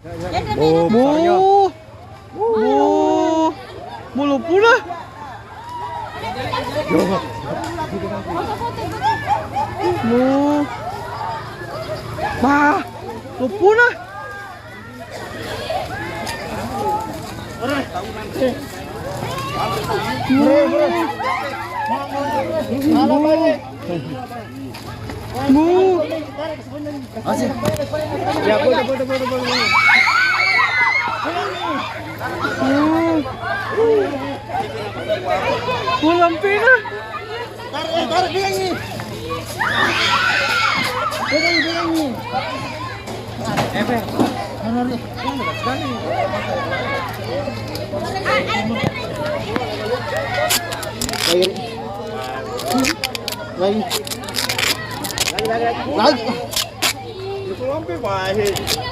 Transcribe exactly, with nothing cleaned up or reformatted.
Oh, besarnya. Oh. Oh. Mau lopuna. Mau. Bah, lopuna. Mau. Asik. Ya, boleh, boleh, boleh, boleh, boleh. Hmm. Pulang pina. Tarik, eh, tarik, pegangi. Pegangi, pegangi. Mana, Ri? Lagi, Ri. Lagi. Lagi, lagi, lagi. Lagi. Itu lampe, Pak.